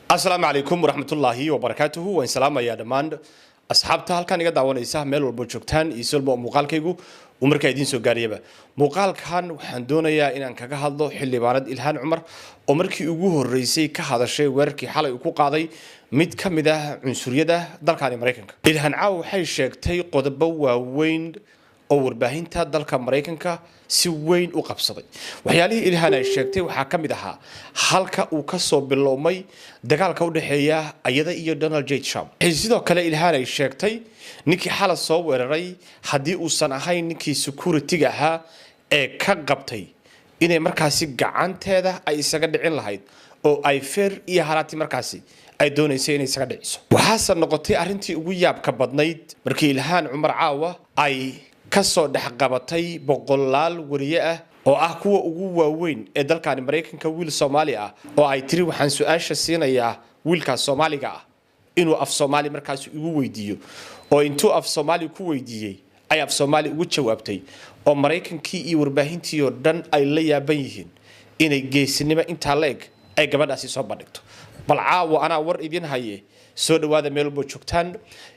Asalaamu calaykum waraxmatullaahi wabarakaatuhu. Waan salaamayaa dhammaan asxaabta halkan iga daawanaysa meel walbo joogtaan iyo si walba oo muuqaalkaygu uu markaa idiin soo gaarayaba. Muuqaalkan waxaan doonayaa inaan kaga hadlo xildhibaanad Ilhaan Cumar oo markii ugu horreysay ka hadashay weerarkii xalay uu ku qaaday mid ka mid ah cunsuriyada dalkani Maraykanka. Ilhaan caawa waxay sheegtay qodobo waaweyn oo warbaahinta dalka Maraykanka si weyn u qabsaday. Waxyaalihii Ilhaan ay sheegtay waxaa ka mid ahaa halka uu ka soo bilowmay dagaalka u dhexeeya ayada iyo Donald J Trump. Waxay sidoo kale Ilhaan ay sheegtay ninkii xalay soo weeraray haddii uusan ahayn ninkii security-ga ahaa ee ka qabtay inay markaasi gacanteeda ay isaga dhicin lahayd oo ay feer iyo haraati markaasi ay doonaysay inay isaga dhiciso. Waxaase noqotay arrintii ugu yaabka badnayd markii Ilhaan Cumar caawa ay kasoo dhexqabatay boqolaal wariye ah oo ah kuwa ugu waaweyn ee dalkani Maraykanka wiil Soomaali ah oo ay tiri waxaan su-aasha siinayaa wiilkaas Soomaaliga ah inuu af Soomaali markaas igu weydiiyo, oo intuu af Soomaali ku weydiiyey ay af Soomaali ugu jawaabtay, oo Maraykankii iyo warbaahintii oo dhan ay la yaaban yihiin inay geesinimo intaa la eg ay gabadhaasi soo bandhigto. Bal caawa anaa war idin haye, soo dhawaada meel walba joogtaan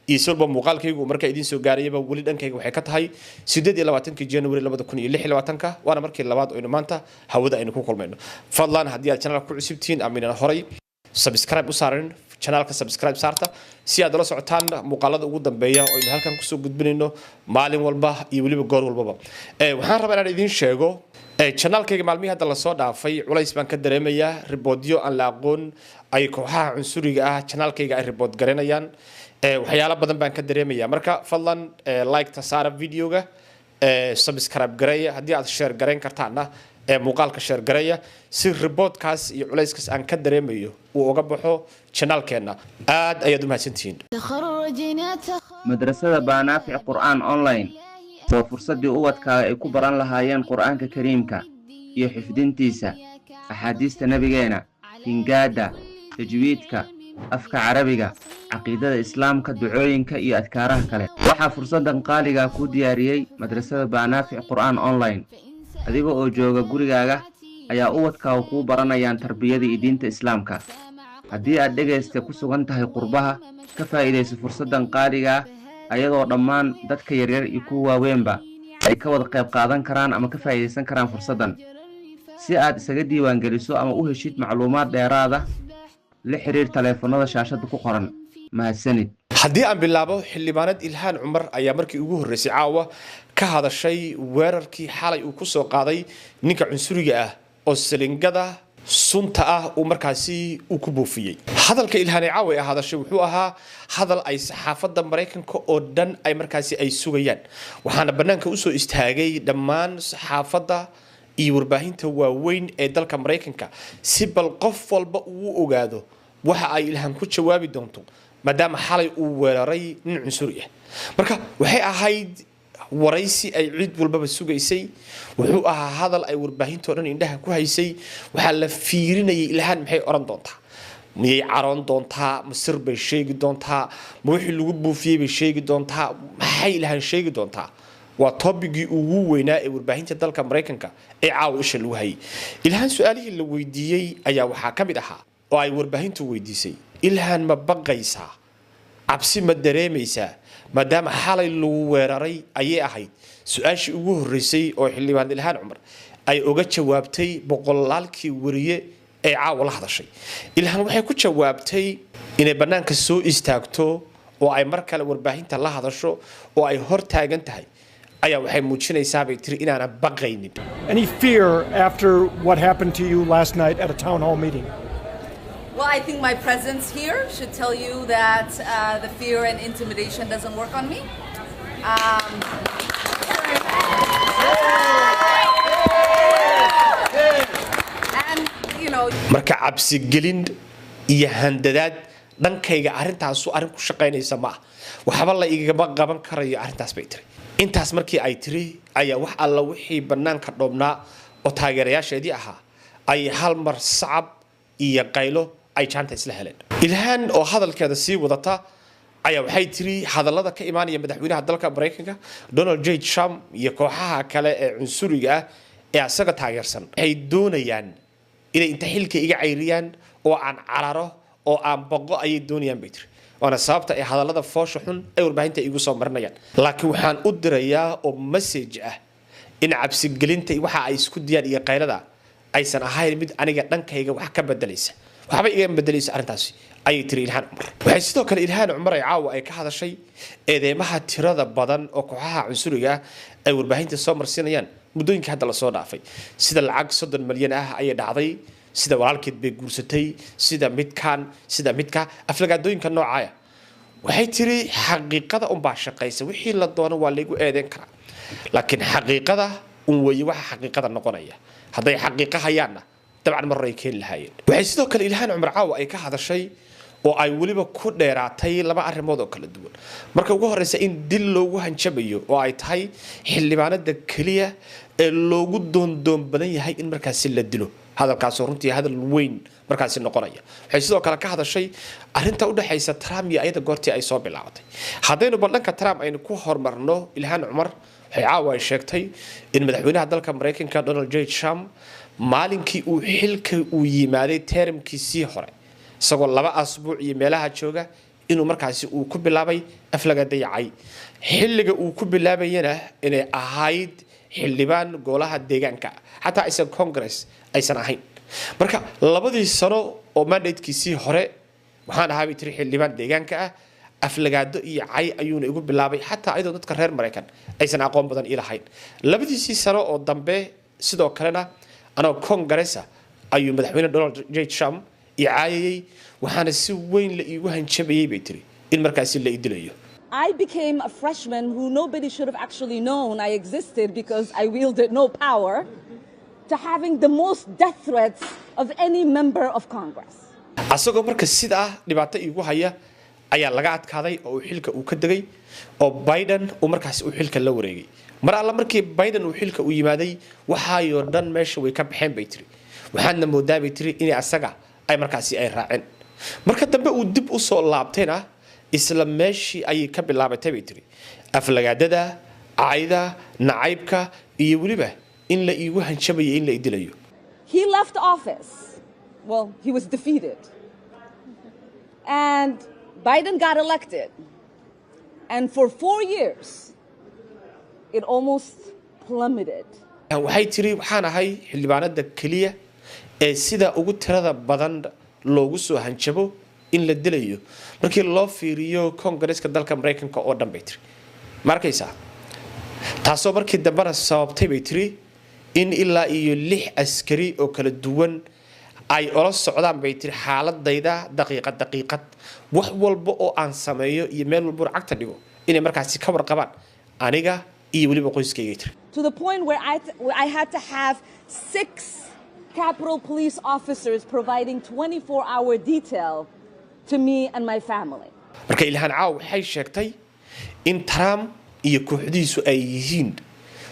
iyo si walba muuqaalkaygu markaa idiin soo gaarayaba. Weli dhankayga waxay ka tahay 28-kii January 2026-ka, waana markii labaad oynu maanta hawada aynu ku kulmayno. Fadlan haddii aad channelka ku cusubtihiin ama inaan horay subscribe u saarin channelka, subscribe saarta si aad ula socotaan muuqaalada ugu dambeeya oo aynu halkan kusoo gudbinayno maalin walba iyo weliba goor walbaba. Waxaan rabaa inaan idiin sheego channelkayga maalmihii hadda lasoo dhaafay culays baan ka dareemayaa, riboodyo aan la aqoon ay kooxaha cunsuriga ah channelkayga ay ribood garanayaan, waxyaalo badan baan ka dareemayaa. Marka fadlan like ta saara videoga, subscribe gareeya, haddii aad share garayn kartaana muuqaalka share gareeya si riboodkaas iyo culayskaas aan ka dareemayo uu uga baxo channelkeenna. Aad ayaad u mahadsantihiin. Madrasada Baanaafic Qur'aan Online waa fursaddii ubadkaaga ay ku baran lahaayeen Qur'aanka Kariimka iyo xifdintiisa, axaadiista Nebigeena, hingaadda, tajwiidka, afka Carabiga, caqiidada Islaamka, ducooyinka iyo adkaaraha kale. Waxaa fursaddan qaaligaa kuu diyaariyey madrasada Baanaafic Qur'aan Online. Adiga oo jooga gurigaaga ayaa ubadkaaga kuu baranayaan tarbiyada iyo diinta Islaamka. Haddii aad dhegaysta ku sugan tahay qurbaha, ka faa'iidayso fursaddan qaaligaa, ayadoo dhammaan dadka yaryar iyo kuwa waaweynba ay ka wada qayb qaadan karaan ama ka faa'iidaysan karaan fursaddan. Si aad isaga diiwaangeliso ama u heshid macluumaad dheeraada, la xiriir taleefannada shaashadda ku qoran. Mahadsanid. Haddii aan bilaabo, xildhibaanad Ilhaan Cumar ayaa markii ugu horreysay caawa ka hadashay weerarkii xalay uu ku soo qaaday ninka cunsuriga ah oo salingada sunta ah uu markaasi uu ku buufiyey. Hadalka Ilhaane caawa ee hadashay wuxuu ahaa hadal ay saxaafadda Maraykanka oo dhan ay markaasi ay sugayaan, waxaana bannaanka usoo istaagay dhammaan saxaafadda iyo warbaahinta waaweyn ee dalka Maraykanka si bal qof walba uu ogaado waxa ay Ilhaan ku jawaabi doonto, maadaama xalay uu weeraray nin cunsuri ah. Marka waxay ahayd waraysi ay cid walbaba sugaysay, wuxuu ahaa hadal ay warbaahintoo dhan indhaha ku haysay. Waxaa la fiirinayay Ilhaan maxay odhan doontaa, miyay caroon doontaa, ma sir bay sheegi doontaa, ma wixii lagu buufiyey bay sheegi doontaa, maxay Ilhaan sheegi doontaa? Waa tobigii ugu weynaa ee warbaahinta dalka Maraykanka ee caawa isha lagu hayay. Ilhaan su-aalihii la weydiiyey ayaa waxaa ka mid ahaa oo ay warbaahintu weydiisay: Ilhaan, ma baqaysaa? Cabsi ma dareemaysaa maadaama xalay lagu weeraray? Ayay ahayd su-aashii ugu horreysay oo xildhibaan Ilhaan Cumar ay uga jawaabtay boqolaalkii wariye ee caawa la hadashay. Ilhaan waxay ku jawaabtay inay bannaanka soo istaagto oo ay mar kale warbaahinta la hadasho oo ay hor taagan tahay ayaa waxay muujinaysaa, bay tiri, inaanan baqaynin. Any fear after what happened to you last night at a town hall meeting? Well, I think my presence here should tell you that the fear and intimidation doesn't work on me. And Marka cabsigelin iyo handadaad dhankayga arrintaasu arrin ku shaqaynaysa ma ah, waxba la igama qaban karayo arrintaas, bay tiri. Intaas markii ay tiri ayaa wax alla wixii bannaanka dhoobnaa oo taageerayaasheedii ahaa ay hal mar sacab iyo qaylo ay jaanta isla heleen. Ilhaan oo hadalkeeda sii wadata ayaa waxay tiri hadallada ka imaanaya madaxweynaha dalka Maraykanka Donald J Trump iyo kooxaha kale ee cunsuriga ah ee asaga taageersan waxay doonayaan inay inta xilka iga cayriyaan oo aan cararo. oo aan boqo ayay doonayaan, bay tiri, waana sababta ay hadallada foosha xun ay warbaahinta igu soo marinayaan. Laakiin waxaan u dirayaa oo message ah in cabsigelinta waxa ay isku diyaan iyo qaylada aysan ahayn mid aniga dhankayga wax ka bedelaysa, waxba iga bedelaysa arrintaasi, ayay tiri Ilhaan Cumar. Waxay sidoo kale Ilhaan Cumar ay caawa ay ka hadashay eedeymaha tirada badan oo kooxaha cunsuriga ah ay warbaahinta soo marsiinayaan muddooyinkii hadda lasoo dhaafay, sida lacag 30 malyan ah ayay dhacday, sida walaalkeed bay guursatay, sida midkan, sida midka, aflagaadooyinka noocaaya. Waxay tiri xaqiiqada unbaa shaqaysa, wixii la doono waa laygu eedeyn karaa, laakiin xaqiiqada un weeye waxa xaqiiqada noqonaya. Hadday xaqiiqo hayaanna, dabcan mar hore ay keeni lahaayeen. Waxay sidoo kale Ilhaan Cumar caawa ay ka hadashay oo ay weliba ku dheeraatay laba arrimood oo kala duwan. Marka ugu horeysa, in dil loogu hanjabayo oo ay tahay xildhibaanada keliya ee loogu doondoon badan yahay in markaasi la dilo, hadalkaasoo runtii hadal weyn markaasi noqonaya. Waxay sidoo kale ka hadashay arrinta udhexaysa Trump iyo ayada goortii ay soo bilaabatay. Haddaynu bal dhanka Trump aynu ku horumarno, Ilhaan Cumar waxay caawa ay sheegtay in madaxweynaha dalka Maraykanka Donald J Trump maalinkii uu xilka uu yimaaday termkiisii hore, isagoo 2 asbuuc iyo meelaha jooga, inuu markaasi uu ku bilaabay aflaga dayacay, xilliga uu ku bilaabayana inay ahayd xildhibaan golaha deegaanka, xataa aysan Congress aysan ahayn. Marka labadii sano oo mandatekiisii hore waxaan ahaa, bay tiri, xildhibaan deegaanka ah, aflagaado iyo cay ayuuna igu bilaabay, xataa ayadoo dadka reer Maraykan aysan aqoon badan ii lahayn. Labadiisii sano oo dambe sidoo kalena anoo Congressa ayuu madaxweyne Donald J Trump i caayayay, waxaana si weyn la iigu hanjabayay, bay tiri, in markaasi la idilayo. I became a freshman who nobody should have actually known I existed because I wielded no power, to having the most death threats of any member of Congress. Asagoo marka sidaa dhibaato iigu haya ayaa laga adkaaday oo uu xilka uu ka degay oo Biden uu markaasi uu xilka la wareegay. Mar alla markii Biden uu xilka u yimaaday, waxaayoo dhan meesha way ka baxeen, bay tiri, waxaadna moodaa, bay tiri, inay asaga ay markaasi ay raaceen. Marka dambe uu dib u soo laabtayna, isla meeshii ayay ka bilaabatay, bay tiri, aflagaadada, cayda, nacaybka iyo weliba in la iigu hanjabayo in la idilayo. He left office. Well, he was defeated. And Biden got elected. And for 4 years, it almost plummeted. Waxay tiri waxaan ahay xildhibaanada keliya ee sida ugu tirada badan loogu soo hanjabo in la dilayo markii loo fiiriyo Koongareeska dalka Maraykanka oo dhan, bay tiri. Ma arkaysaa? Taasoo markii dambena sababtay, bay tiri, in ilaa iyo lix askari oo kala duwan ay ola socdaan, bay tiri, xaaladayda daqiiqad daqiiqad, wax walba oo aan sameeyo iyo meel walba oo cagta dhigo inay markaasi ka warqabaan aniga iyo weliba qoyskayga, tiri. To the point where I had to have six Capitol Police officers providing 24-hour detail to me and my family. Marka Ilhaan caaw waxay sheegtay in Trump iyo kooxdiisu ay yihiin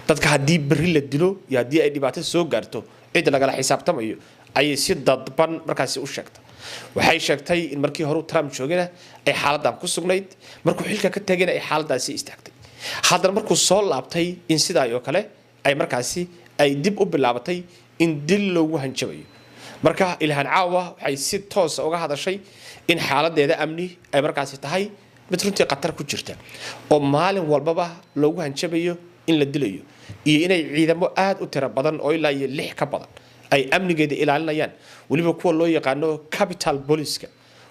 dadka haddii berri la dilo iyo haddii ay dhibaato soo gaarto cid lagala xisaabtamayo ayay si dadban markaasi u sheegtay. Waxay sheegtay in markii hore Trump joogana ay xaaladan ku sugnayd, markuu xilka ka tagayna ay xaaladaasi istaagtay, haddana markuu soo laabtay in sidaa oo kale ay markaasi ay dib u bilaabatay in dil loogu hanjabayo. Marka Ilhaan caawa waxay si toosa uga hadashay in xaaladeeda amni ay markaasi tahay mid runtii khatar ku jirta oo maalin walbaba loogu hanjabayo in la dilayo iyo inay ciidamo aada u tiro badan oo ilaa iyo lix ka badan ay amnigeeda ilaalinayaan, weliba kuwa loo yaqaano Capitol Boliceka,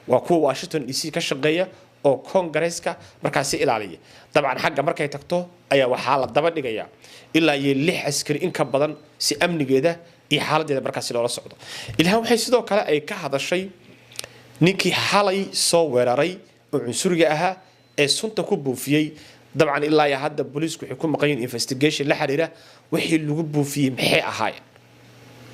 waa kuwa Washington DC ka shaqeeya oo Koongareeska markaasi ilaaliya. Dabcan xagga markay tagto ayaa waxaa la daba dhigayaa ilaa iyo lix askari in ka badan si amnigeeda iyo xaaladeeda markaasi loola socdo. Ilhaan waxay sidoo kale ay ka hadashay ninkii xalay soo weeraray oo cunsuriga ahaa ee sunta ku buufiyey. Dabcan ilaa iyo hadda booliisku waxay ku maqan yihiin investigation la xiriira wixii lagu buufiyey maxay ahaayeen.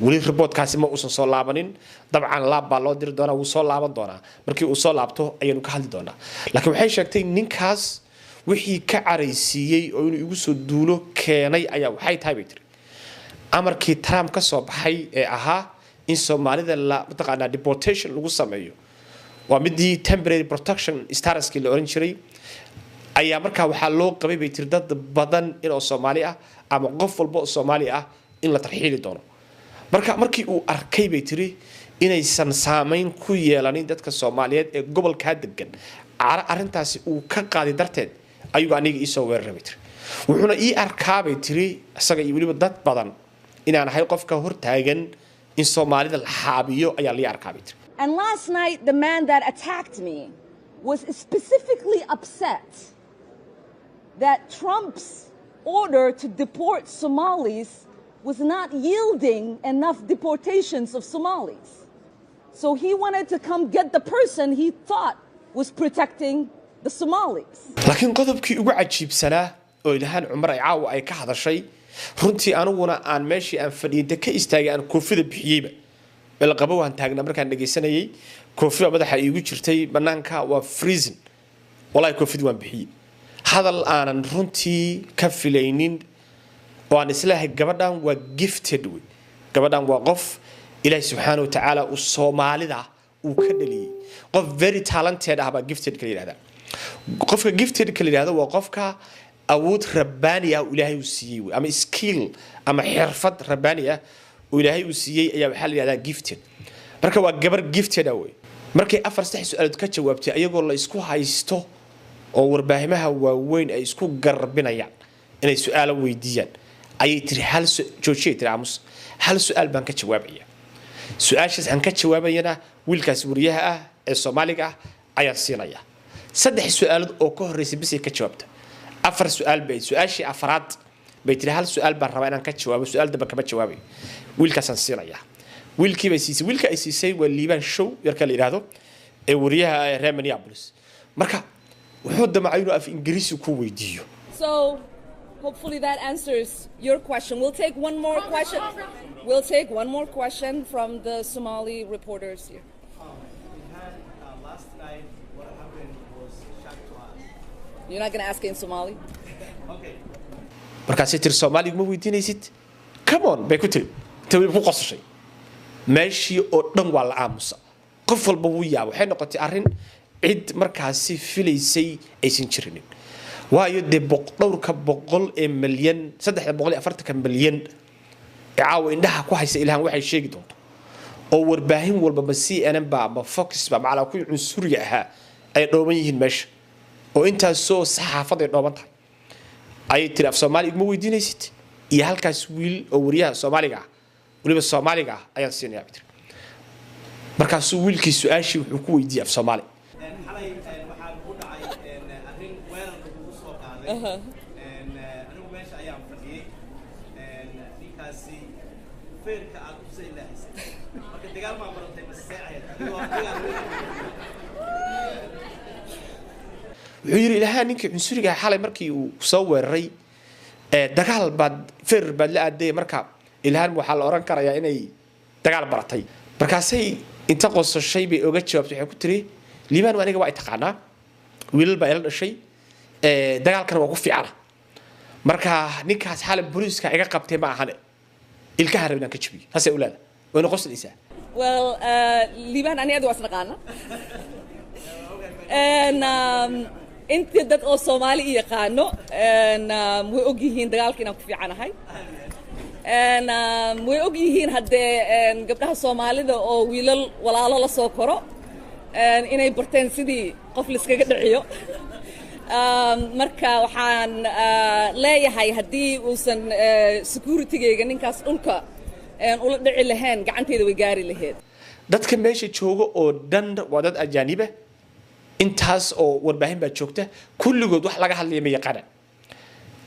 Weli reportkaasi ma uusan soo laabanin. Dabcan lab baa loo diri doonaa, wuu soo laaban doonaa. Markii uu soo laabto ayaynu ka hadli doonaa. Laakiin waxay sheegtay ninkaas wixii ka caraysiiyey oo inuu igu soo duulo keenay ayaa waxay tahay, bay tiri, amarkii Trump ka soo baxay ee ahaa in Soomaalida la mataqaanaa deportation lagu sameeyo, waa midii temporary protection statuskii la oran jiray, ayaa markaa waxaa loo qabay, bay tiri, dad badan inoo Soomaali ah ama qof walba oo Soomaali ah in la tarxiili doono. Marka markii uu arkay, bay tiri, inaysan saamayn ku yeelanin dadka Soomaaliyeed ee gobolka degan arrintaasi uu ka qaaday darteed ayuu aniga ii soo weeraray bay tiri. Wuxuuna ii arkaa bay tiri isaga iyo weliba dad badan inaan ahay qofka hortaagan in Soomaalida la xaabiyo ayaa la ii arkaa bay tiri. And last night, the man that attacked me was specifically upset that Trump's order to deport Somalis was not yielding enough deportations of Somalis. So he wanted to come get the person he thought was protecting the Somalis. Laakiin qodobkii ugu cajiibsanaa oo Ilhaan Cumar ay caawa ay ka hadashay, runtii aniguna aan meeshii aan fadhiinta ka istaagay, aan koofida bixiyeyba belqabo waan taagnaa markaan dhagaysanayay, koofida madaxa iigu jirtay, banaanka waa freezing, wallahi koofid waan bixiyey. Hadal aanan runtii ka filaynin oo aan isleeyahay gabadhan waa gifted wey, gabadhan waa qof Ilaahi subxaana wa tacaala uu Soomaalida uu ka dhaliyey, qof very talented ah baa gifted ka la yidhahdaa. Qofka gifted ka la yidhahdo waa qofka awood rabbaani ah uu Ilaahay uu siiyey wey, ama skill ama xirfad rabbaani ah uu Ilaahay uu siiyey ayaa waxaa la yidhahdaa gifted. Marka waa gabar gifted ah wey. Markay afar saddex su-aalood ka jawaabtay ayagoo la isku haysto oo warbaahimaha waaweyn ay isku garbinayaan inay su-aalo weydiiyaan ayay tiri hal joojiyay tiri, aamus, hal su-aal baan ka jawaabaya, su-aashaas aan ka jawaabayana wiilkaas wariyaha ah ee Soomaaliga ah ayaan siinaya. Saddex su-aalood oo ka horreysay bisay ka jawaabta, afar su-aal bay, su-aashii afraad bay tiri hal su-aal baan rabaa inaan ka jawaabo, su-aal dambe kama jawaabayo, wiilkaasaan siinaya. Wiilkii bay siisay. Wiilka ay siisay waa Liibaan Show yarka la yidhaahdo ee wariyaha ee reer Minneapolis. Marka wuxuu damacay inuu af Ingiriisi ku weydiiyo. So hopefully that answers your question. We'll take one more question. We'll take one more question from the Somali reporters here. Ilhan, last night what happened was shock to us. You're not going to ask it in Somali? Okay. Markaasay tiri, "Soomaaliga ma weydiinaysid? Come on," bay ku tiri inta weliba ku qosashay. Meeshii oo dhan waa la aamusa, qof walba wuu yaaba. Waxay noqotay arrin cid markaasi filaysay aysan jirinin, waayo dee dhowrka boqol ee milyan, 340-ka milyan ee caawa indhaha ku haysa Ilhaan waxay sheegi doonto oo warbaahin walba, ma CNN ba ma Fox ba, macalaa kuwii cunsuriga ahaa ay dhooban yihiin meesha oo intaasoo saxaafad ay dhooban tahay, ayay tiri af Soomaali iguma weydiinaysid iyo halkaas wiil oo wariyaha Soomaaliga ah, weliba Soomaaliga ah ayaan siinayaa bay tiri. Markaasuu wiilkii su-aashii wuxuu ku weydiiyey af Soomaali. Xalay waxaa lagu dhacay arrin weerarka kugu soo qaaday. Anigu meesha ayaan fadhiyey. Ninkaasi feerka aad u saylaxisay, marka dagaal maa baratay mase ahayd adigoo dagaal? Wuxuu yidhi, "Ilaahaa, ninkii cunsuriga ah xalay markii uu soo weeraray dagaal baad ferer baad la aaday, marka Ilhaan waxaa la oran karayaa inay dagaal baratay?" Markaasay inta qosashay bay oga jawaabtay. Waxay ku tiri, "Liibaan, aniga waa i taqaanaa, wiilal baa ila dhashay, dagaalkana waa ku fiicana. Marka ninkaas xalay booliiska iga qabtay ma ahane ilkaha rab inaan ka jabiyo." Saasay u leedahay, wayna qoslaysaa. Well, Liban ani adi waa isnaqaana. And inta dad oo Soomaali i yaqaano and way og yihiin dagaalka inaan ku fiicanahay. And way og yihiin haddee gabdhaha Soomaalida oo wiilal walaalo la soo koro and inay barteen sidii qof laiskaga dhiciyo. Marka waxaan leeyahay haddii uusan security-gayga ninkaas dhulka ula dhici lahayn, gacanteyda way gaari lahayd. Dadka meesha jooga oo dhan waa dad ajaaniba, intaas oo warbaahin baa joogta, kulligood wax laga hadlaya ma yaqaanaan.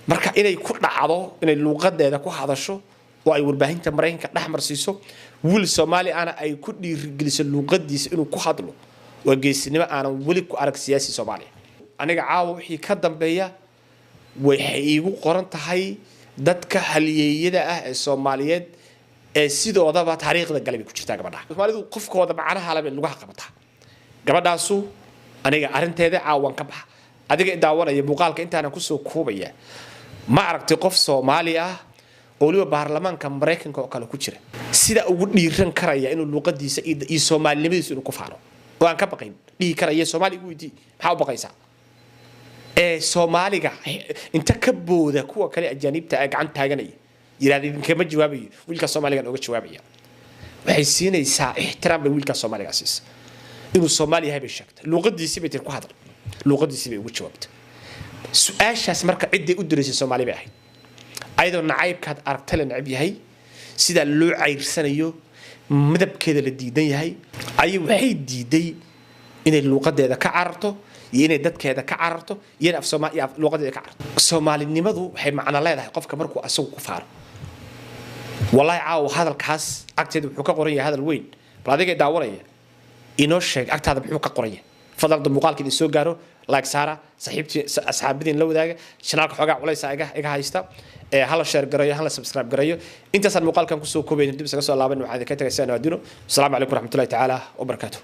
Marka inay ku dhacdo inay luuqadeeda ku hadasho oo ay warbaahinta Maraykanka dhex marsiiso, wiil Soomaali ana ay ku dhiirigeliso luuqadiisa inuu ku hadlo, waa geesinimo aanan weli ku arag siyaasi Soomaaliya. Aniga caawa wixii ka dambeeya waxay iigu qoran tahay dadka halyeeyada ah ee Soomaaliyeed ee sidoodaba taariikhda galay bay ku jirtaa gabadha. Soomaalidu qofkooda macnaha le bay lugaha qabataa. Gabadhaasu aniga arrinteeda caawan ka baxa. Adiga daawanaya muuqaalka, intaanan kusoo koobaya, ma aragtay qof Soomaali ah oo weliba baarlamaanka Maraykanka oo kale ku jira sida ugu dhiiran karaya inuu luuqadiisa iyo Soomaalinimadiisa inuu ku faano oo aan ka baqayn, dhihi karaya Soomaali igu weydii, maxaa u baqaysaa, ee Soomaaliga inta ka booda kuwa kale ajaanibta ah gacan taaganaya yidhahda idinkama jawaabayo, wiilka Soomaaligan oga jawaabaya? Waxay siinaysaa ixtiraam bay wiilkaa Soomaaliga siisa. Inuu Soomaali yahay bay sheegtay, luuqadiisii bay tiri ku hadal, luuqadiisii bay ugu jawaabtay su-aashaas. Marka ciday u diraysay Soomaali bay ahayd, ayadoo nacaybkaad aragta la necab yahay, sidaa loo cayrsanayo, midabkeeda la diidan yahay, ayay waxay diiday inay luuqadeeda ka cararto iyo inay dadkeeda ka cararto iyo inay af iyo luuqadeeda ka cararto. Soomaalinimadu waxay macno leedahay qofka markuu asagu ku faaro. Wallahi caawa hadalkaas agteeda wuxuu ka qoran yahay hadal weyn. Bal adiga daawanaya, inoo sheeg agtaada muxuu ka qoran yahay. Fadlan hadda muuqaalka idin soo gaaro, like saara, saaxiibtii asxaabadiin la wadaaga. Channelka xoogaa culaysa iga haysta ee hala share gareeyo, hala subscribe gareeyo. Intaasaan muuqaalkan kusoo koobayna, dib isaga soo laaban. Waxaan idinka tagay sidaan adino. Asalaamu calaykum waraxmatullahi tacaala wabarakaatuh.